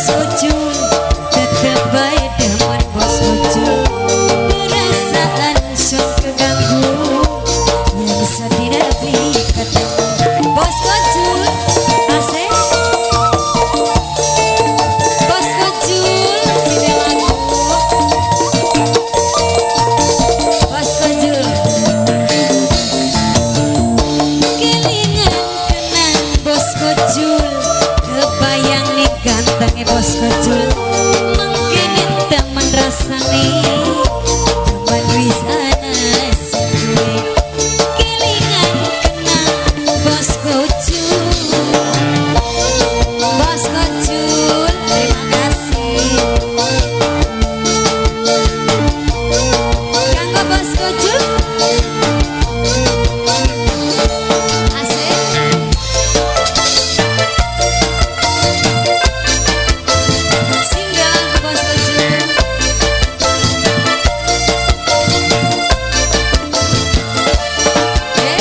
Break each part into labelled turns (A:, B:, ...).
A: Bos Kojul, tetep bae demen Bos Kojul. Perasaan sun keganggu, yang sedina beli ketemu. Bos Kojul, asik. Bos Kojul, sini lagu. Bos Kojul. Kelingan kenang Bos Kojul, kebayang nih gantengnya Bos Kojul. Mungkin temen rasane, temen wis ana sing duwe. Kelingan kenang Bos Kojul. Bos Kojul, terima kasih. Kanggo Bos Kojul. Asik. Singgah Bos Kojul. Eh.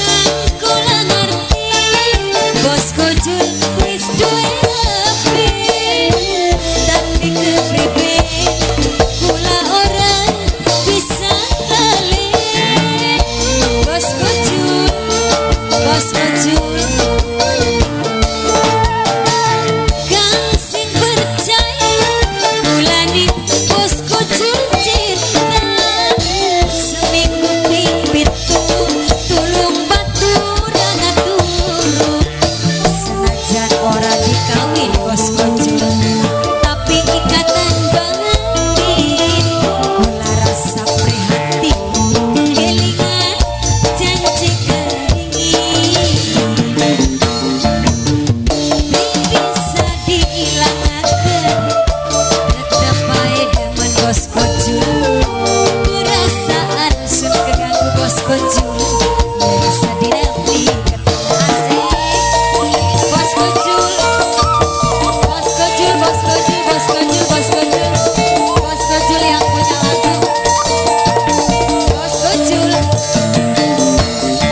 A: Kang kula ngerti Bos Kojul wis duwe lebih, tapi kepriben kula ora bisa lali. Bos Kojul, Bos Kojul. Kang sing percaya kula ning Bos Kojul cinta, seminggu ping pitu tulung baturan turu. Senajan ora dikawin Bos Kojul, tapi ikatan batin kula rasa prihatin, kelingan janji keringin bisa diilangaken, tetep bae demen Bos Kojul. Perasaan sun keganggu Bos Kojul, bisa dirapi ketemu. Asik. Bos Kojul, Bos Kojul, Bos Kojul, Bos Kojul, Bos Kojul, Bos Kojul yang punya lagu. Bos Kojul,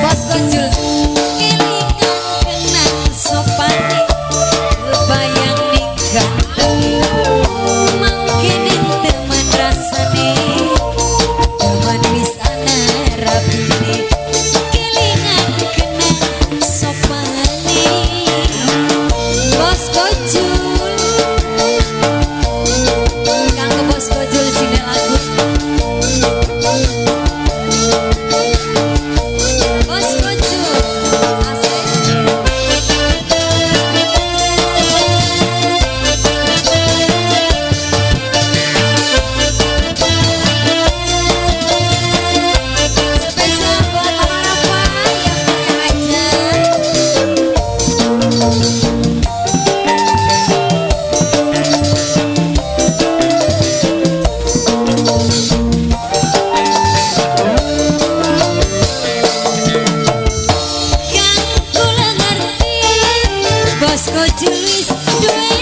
A: Bos Kojul. Kelingan kenang sopane, kebayang ning ganteng, mungkin teman rasane, teman wis ana rabine. Kelingan kenang sopane, Bos Kojul. Kanggo Bos Kojul sini lagu. Bos Kojul, asik. Spesial buat Mama Rafa yang punya hajat. Kang kula ngerti Bos Kojul wis duwe